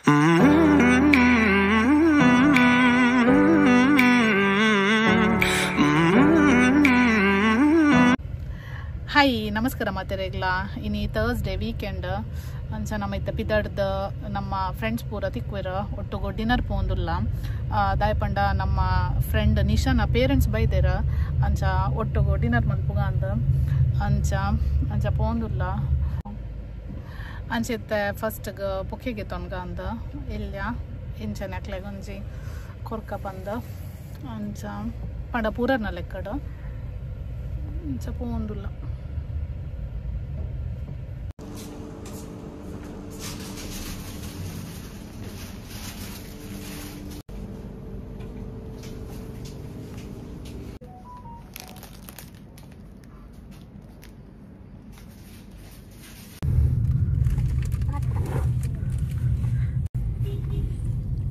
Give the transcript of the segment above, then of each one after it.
Hi ನಮಸ್ಕಾರ ಮಾತೆರೆಗ್ಲ ಇನಿ Thursday weekend ಅಂಚ ನಮ್ಮ ಇತ್ತ ಪಿದಡ್ದ ನಮ್ಮ ಫ್ರೆಂಡ್ಸ್ ಪೂರ ತಿಕ್ವೆರ್ ಒಟ್ಟುಗು ಡಿನ್ನರ್ ಪೋಂದುಲ್ಲ ದಾಯಪಂಡ ನಮ್ಮ ಫ್ರೆಂಡ್ ನಿಶಾನ ಪೇರೆಂಟ್ಸ್ ಬೈದೆರ್ ಅಂಚ ಒಟ್ಟುಗು ಡಿನ್ನರ್ ಮಲ್ಪುಗ ಅಂದ್ ಅಂಚ ಅಂಚ ಪೋಂದುಲ್ಲ ಅಂಚ ಇತ್ತೆ ಫಸ್ಟ್ಗೆ ಬೊಕ್ಕೆಗೆ ತೊನ್ಗ ಅಂದ್ ಇಲ್ಲ ಇಂಚನೆ ಅಕ್ಲೆಗೊಂಜಿ ಕೊರ್ಕ ಪಂದ್ ಅಂಚ ಪಂಡ ಪೂರನ ಲೆಕ್ಕಡ್ ಅಂಚ ಪೋಂದುಲ್ಲ.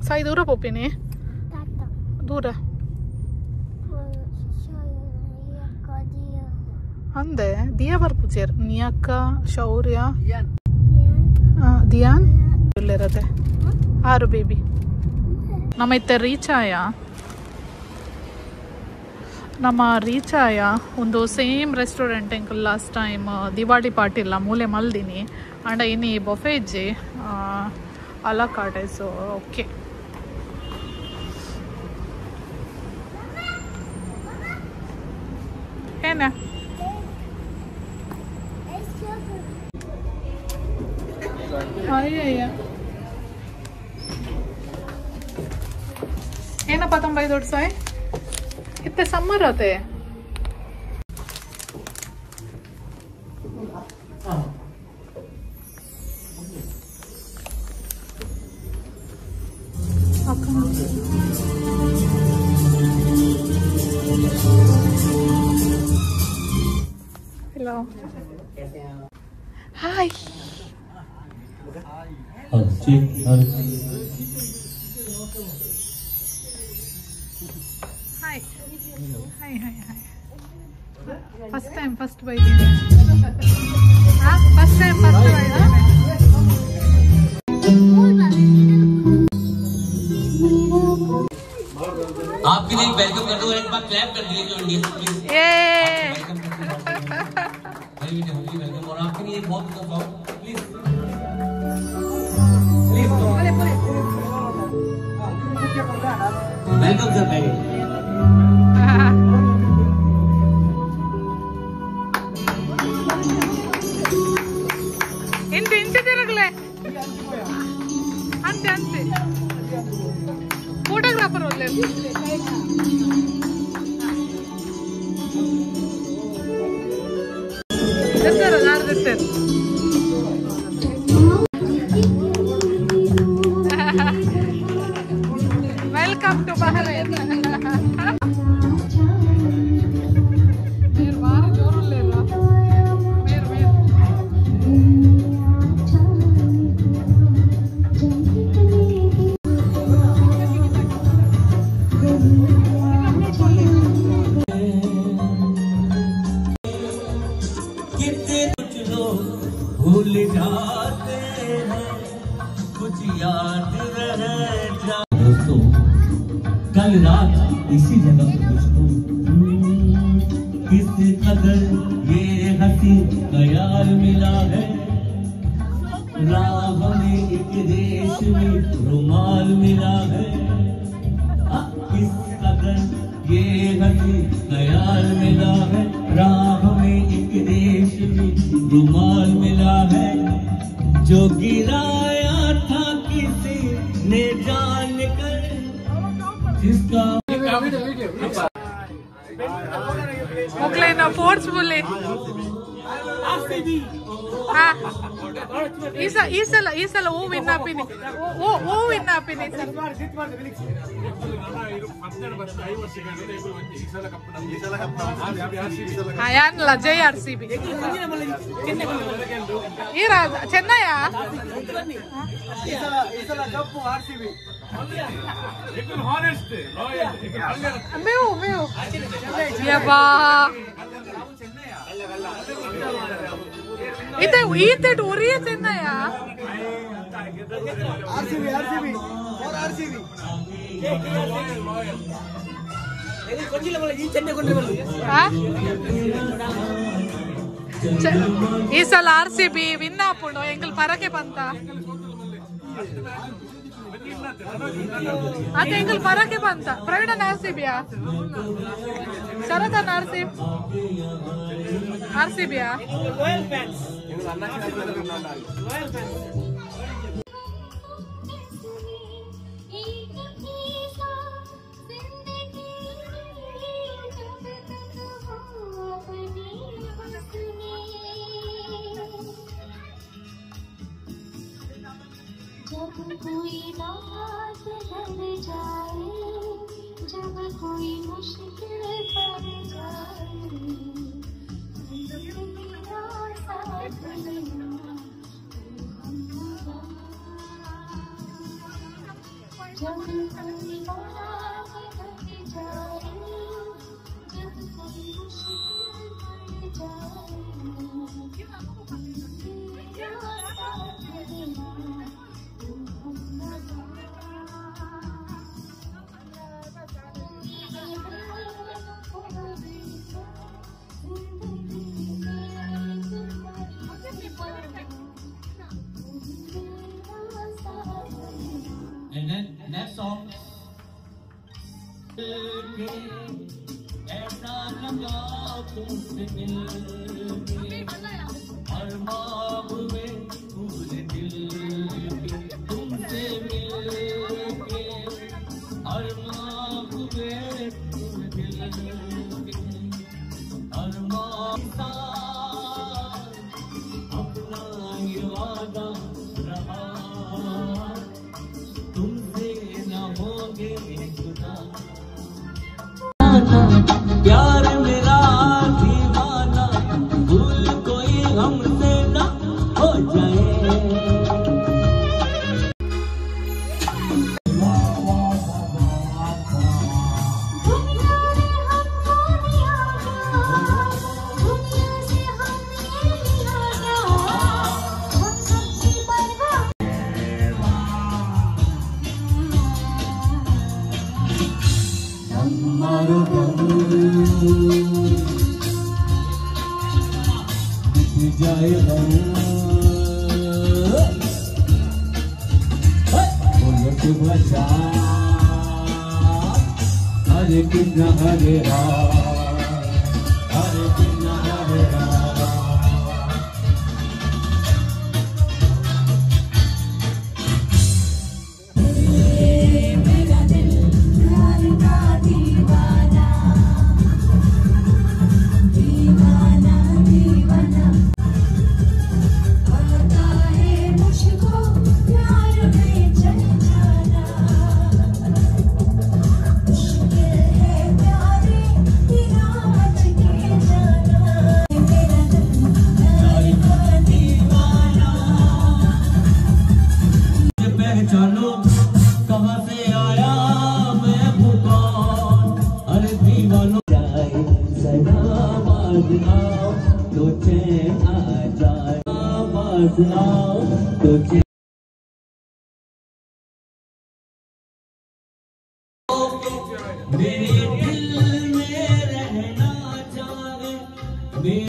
Sai ದೂರ ಪೋಪಿನಿ ದೂರ ಅಂದೆ ದಿಯಾ ಬರ್ಪುಜೆರ್ ನಿಯಕ್ಕ ಶೌರ್ಯ ದಿಯಾನ್ ಇರತ್ತೆ ಆರು ಬೇಬಿ ನಮ್ಮ ಇತ್ತೆ ರೀಚಾಯ ನಮ್ಮ ರೀಚಾಯ ಒಂದು ಸೇಮ್ ರೆಸ್ಟೋರೆಂಟ್ ಎಂಕಲ್ ಲಾಸ್ಟ್ ಟೈಮ್ ದಿವಾಳಿ ಪಾರ್ಟಿ ಇಲ್ಲ ಮೂಲೆ ಮಲ್ದಿನಿ ಅಂಡ ಇನಿ ಬೊಫೆ ಇಜ್ಜಿ ಅಲಾ ಕಾರ್ಟ್ ಸೊ ಓಕೆ. ಏನ ಅಯ್ಯಯ್ಯ ಏನಪ್ಪ ತಂಬೈ ದೊಡ್ಡ ಸಾಯ್ ಇತ್ತೆ summer ಅತೆ Hello. Hi. Hi. Hi, hi, hi. First time, first bite. Huh? First time, first bite. आपके लिए welcome कर दो, एक बार क्लैप कर दीजिए जो इंडियन प्लीज। ये welcome और आपके लिए बहुत बहुत प्लीज please welcome sir. ಇಂತೆ ಇಂತೆ ತಿರುಗಲೆ ಅಂತೆ ಅಂತೆ ಫೋಟೋಗ್ರಾಫರ್ ಒಳ್ಳೆ Welcome to Bahrain. भूल जाते हैं कुछ याद रह जा। दोस्तों कल रात इसी जगह पर मुझको किस कदर ये हंसी ख्याल मिला है, राह में एक रेशमी रुमाल मिला है। किस कदर ये हंसी ख्याल मिला है, राह में एक रेशमी रुमाल मिला है, जो गिराया था किसी ने जान कर जिसका ಫೋರ್ಸ್ಫುಲ್ಲಿ ಈ ಸಲ ಈ ಸಲ ಹೂ ವಿನ್ ಆಪಿನಿ, ಹೂ ವಿನ್ ಆಪಿನಿ ಈ ಸಲ. ಯಾನ್ಲ ಜೈ ಆರ್ ಸಿ ಬಿ ಈ ಚೆನ್ನಯ್ಯ ಮೇವು ಮೇವು ಯಬ್ಬಾ ಇತ್ತೆ ಈತೆಟ್ ಒರಿಯ Chennaya. RCB RCB for RCB ಈ ಸಲ ಆರ್ ಸಿ ಬಿ ವಿನ್ ಆಪುಂಡು ಎಂಕಲ್ ಪರಕೆ ಬಂತ ಅದೇ ಎಂಕಲ್ ಪರಕೆ ಬಂತ ಪ್ರವೀಣನ್ ಆರ್ ಸಿ ಬಿಯಾ ಶರದನ್ ಆರ್ ಸಿ ಆರ್ ಸಿ ಬಿಯಾ जब कोई बात डर जाए, जब कोई मुश्किल पड़ जाए, मेरा साथ देना जब कोई बात डर जाए, जब कोई मुश्किल पड़ जाए, मेरा साथ देना। And then next song. ऐसा लगा तुमसे मिलके, अरमां हुए पूरे दिल के, तुमसे मिलके, अरमां हुए पूरे दिल के, अरमां अपना ये वादा रहा, तुमसे न होंगे जुदा। प्यार मेरा दीवाना, भूल कोई हमसे न हो जाए। दुनिया ने हमको दिया प्यार, दुनिया से हमने लिया प्यार, हम सबकी परवाह। जाए हरे कृष्ण हरे राम हरे कृष्ण हरे राम। मेरा दिल प्यार का दीवाना, दीवाना दीवाना, आता है मुझको प्यार में चल जाना, मुश्किल है प्यारे तेरा बच के जाना। मेरा दिल प्यार का दीवाना। पहचानो कहाँ से आया मैं हूँ कौन, अरे दीवानों जाए सदा बाज आओ तो चैन आ जाए, बाज आओ तो चैन। मेरे दिल में रहना चाहे मेरे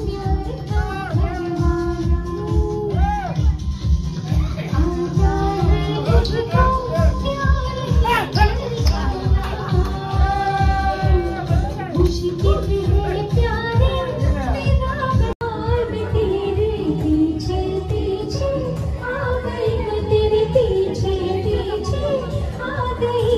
प्यार का परवाना, आता है मुझको प्यार में चल जाना, मुश्किल है प्यारे तेरा प्यार में तेरे पीछे पीछे आ गई मैं, तेरे पीछे पीछे आ गई।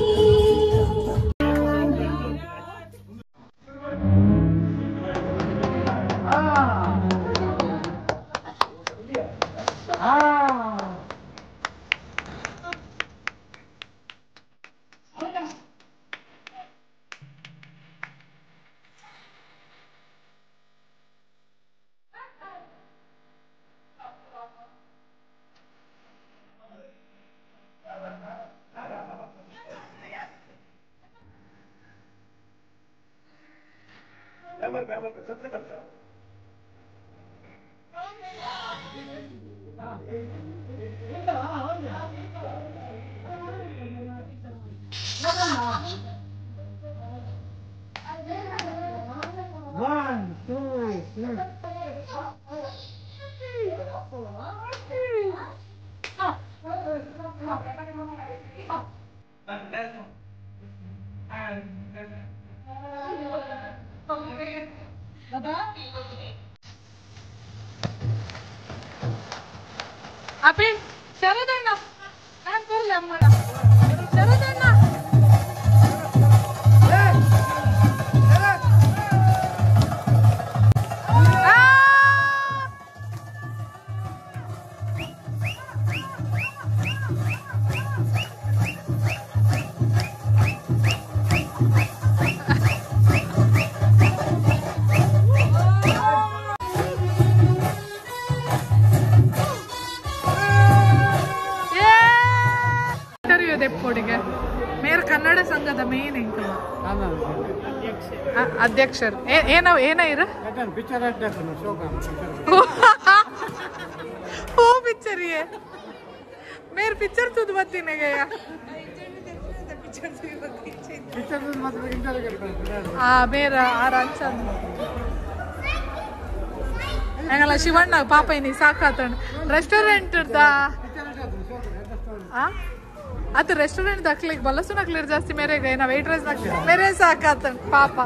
Hammer, hammer, ಅಪಿ ಶರದಣ್ಣ ನಾನು ಬರಲ್ಲ ಅಮ್ಮನ ಶರದಣ್ಣ ಮೇರ್ ಕನ್ನಡ ಸಂಘದ ಮೇನ್ ಎಂಕಲ್ ಅಧ್ಯಕ್ಷರು ಏನೋ ಏನ ಇರು ಓ ಪಿಕ್ಚರ್ ಮೇರ್ ಪಿಕ್ಚರ್ ತುದು ಬತ್ತೀನಿ ಮೇರ ಆರ್ ಅಂಚ ಹಂಗಲ್ಲ ಶಿವಣ್ಣ ಪಾಪ ಇನಿ ಸಾಕಾತಣ್ಣ ರೆಸ್ಟೋರೆಂಟ್ ಅದು ರೆಸ್ಟೋರೆಂಟ್ ದಕ್ಲಿಗೆ ಬಲಸು ನಕ್ಲಿರ್ ಜಾಸ್ತಿ ಮೇರೆಗೆ ನಾವು ವೇಟ್ರೆಸ್ ಮೇರೆ ಸಾಕಾತಣ್ಣ ಪಾಪ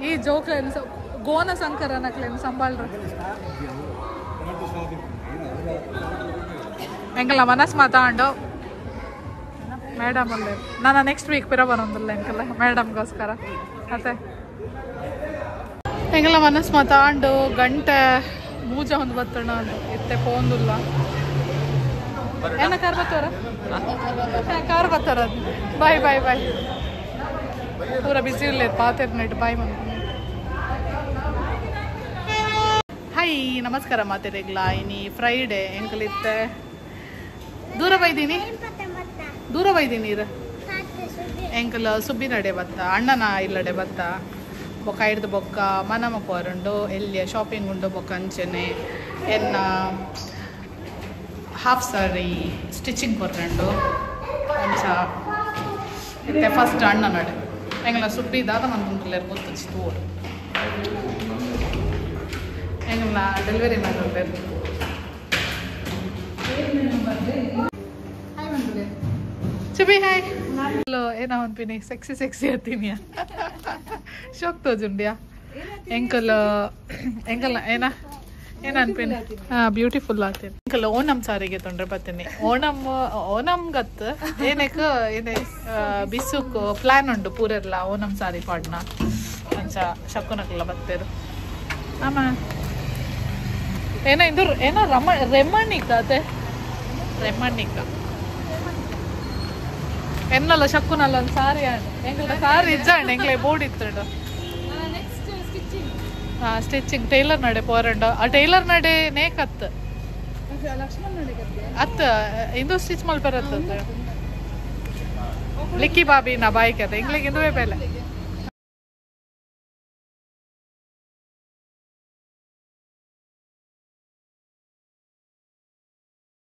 ಈ ಜೋಕ್ಲೇನು ಗೋನ ಸಂಕರ ನಕ್ಲೇನು ಸಂಬಾಳ್ರ ಎಂಕಲ್ಲ ಮನಸ್ಸು ಮಾತಾಂಡು ಮೇಡಮ್ ಅಲ್ಲೇ ನಾನು ನೆಕ್ಸ್ಟ್ ವೀಕ್ ಪಿರ ಬರೋದಿಲ್ಲ ಎಂಕಲ್ಲ ಮೇಡಮ್ಗೋಸ್ಕರ ಮತ್ತೆ ಎಂಕಲ್ಲ ಮನಸ್ಸು ಮಾತಾಂಡು ಗಂಟೆ ಮೂಜ ಒಂದು ಬತ್ತಣ್ಣ ಇತ್ತೆ ಪೋಂದುಲ್ಲ ಏನ ಕಾರ್ ಬತ್ತವರ ಕಾರ್ ಬತ್ತಾರ ಬಾಯ್ ಬಾಯ್ ಬಾಯ್ ಪೂರ ಬಿಸಿ ಇಲ್ಲ ಪಾತೆರ್ ನೆಟ್ ಬಾಯ್ ಹಾಯ್ ನಮಸ್ಕಾರ ಮಾತೆರೆಗ್ಲ ಇನಿ ಫ್ರೈಡೆ ಎಂಕಲಿತ್ತೆ ದೂರ ಬೈದೀನಿ ದೂರ ಬೈದೀನಿ ಇರ ಎಂಕಲ್ ಸುಬ್ಬಿನಡೆ ಬತ್ತ ಅಣ್ಣನ ಇಲ್ಲಡೆ ಬತ್ತ ಬೊಕ್ಕ ಹಿಡ್ದು ಬೊಕ್ಕ ಮನಮ ಪೋರುಂಡು ಎಲ್ಲಿಯ ಶಾಪಿಂಗ್ ಉಂಡು ಬೊಕ್ಕ ಅಂಚನೆ ಎನ್ನ ಹಾಫ್ ಸಾರಿ ಸ್ಟಿಚಿಂಗ್ ಕೊರ್ರಂಡು ಅಂಚ ಇತ್ತೆ ಫಸ್ಟ್ ಅಣ್ಣ ನಡೆ ಎಂಗಲ ಸುಬ್ಬಿ ದಾದ ಮಂದುಂಡುಲ್ಲೇರು ಗೊತ್ತು ತೋಡು ಎಂಗಲ delivery man Subbi hi hello ಏನ ಅನ್ಪಿನಿ ಸೆಕ್ಸಿ ಸೆಕ್ಸಿ ಅತ್ತೀನಿ ಶೋಕ್ ತೋಜುಂಡ್ಯಾ ಎಂಕಲ್ ಎಂಕಲ್ ಏನ ಏನ ಅನ್ಪಿನಿ ಹಾ ಬ್ಯೂಟಿಫುಲ್ ಆತೀನಿ ಎಂಕಲ್ ಓಣಂ ಸಾರಿಗೆ ತೊಂದ್ರೆ ಬತ್ತೀನಿ ಓಣಂ ಓಣಂ ಗತ್ ಏನಕ್ಕೆ ಏನೇ ಬಿಸುಕ್ ಪ್ಲಾನ್ ಉಂಟು ಪೂರೆಲ್ಲ ಓಣಂ ಸಾರಿ ಪಾಡ್ನ ಅಂಚ ಶಕುನಕ್ಕೆಲ್ಲ ಬತ್ತೇರು ಆಮ ಏನ ಇದು ಏನೋ ರಮ ರೆಮಣಿಕ ಅದೇ ರೆಮಣಿಕ ಎನ್ನಲ್ಲ ಶಕ್ಕುನಲ್ಲ ಒಂದು ಸಾರಿ ಎಂಕಲ್ನ ಸಾರಿ ಇಜ್ಜಾಂಡ್ ಎಂಕ್ಲೆ ಬೋರ್ಡ್ ಇತ್ತುಂಡು ಹಾ ಸ್ಟಿಚಿಂಗ್ ಟೈಲರ್ ನಡೆ ಪೋರಂಡು ಆ ಟೈಲರ್ ನಡೆ ನೇಕತ್ ಅತ್ತ ಇಂದು ಸ್ಟಿಚ್ ಮಲ್ಪರತ್ತ ಲಿಕ್ಕಿ ಬಾಬಿ ನಾ ಬಾಯ್ಕೆ ಅದ ಎಂಗ್ಲಿಗೆ ಇಂದುವೇ ಬೇಲೆ